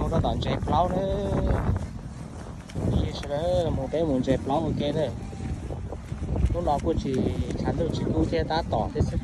Mus rau tom ntses plaub na. Sawv daws mus, peb mus ntses plaub ua ke na. Hnub no kuj tsis tshav ntuj tsis kub thiab, tab tom thiab xwb.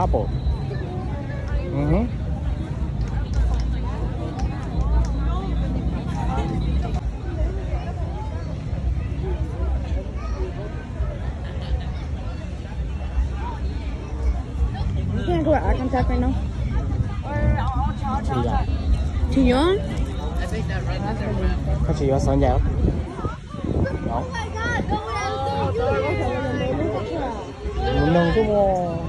Apple. Mhm. You can go eye contact right now. Too young? Too young? Koj tsis yuav xov ncaim? Mus noog xwb mas.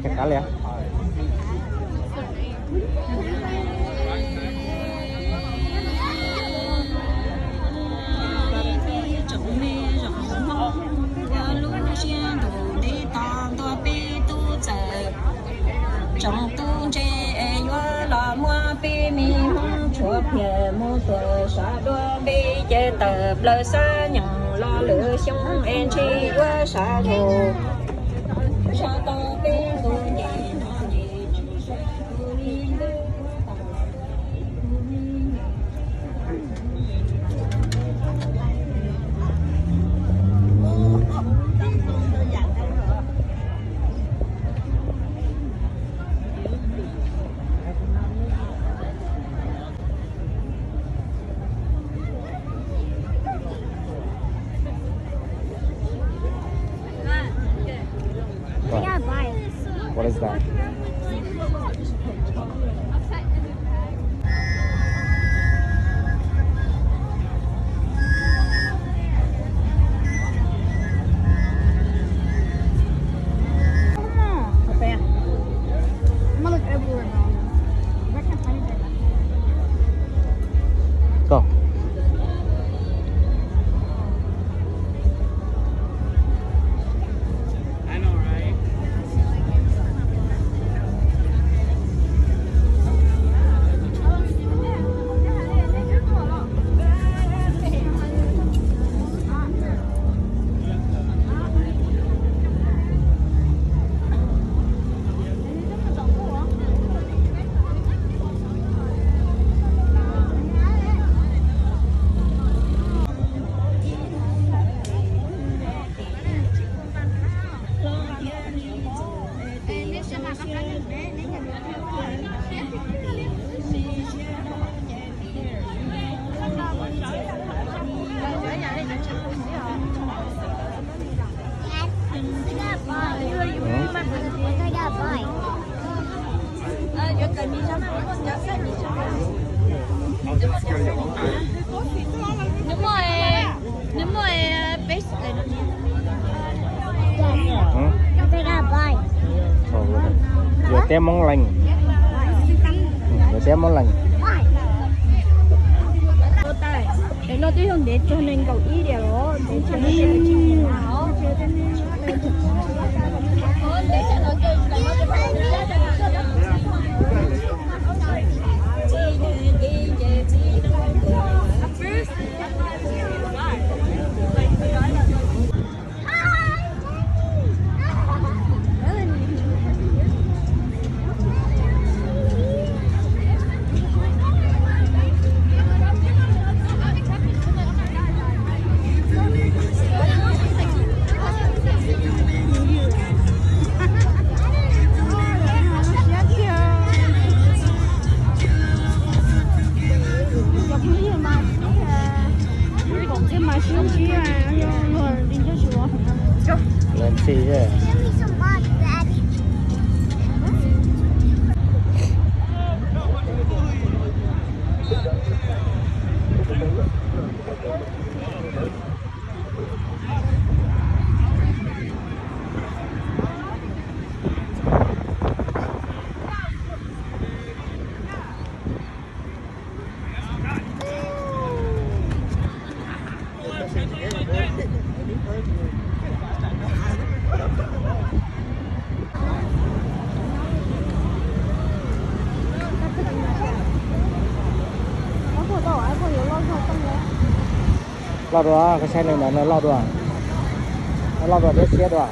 Ces qab li. Tsoom me zos Hmoob, lub siab ntuj ntiv tau ntuag peb tub txawm. Tsoom tub ntse es yuav los muab peb me Hmoob tshuav pliag mus tuam sab dua peb ces tawm plaws xab nyeem los lwm xyoo es ntshe yuav sab mus. Sab tau peb tus nce no ces tsis sab tus li ntawd. What? What is that? Go. Nws muaj, nws muaj peb. Yog teb Moob Leeg. Yog teb Moob Leeg. No twb yog ntev tsawg nees nkaum ib diam los. Mas sib ntsib luag li ntsuj si. Luag ntxhi xwb. Loj dua, koj saib li ntawd no loj dua. Loj dua thiab siab dua.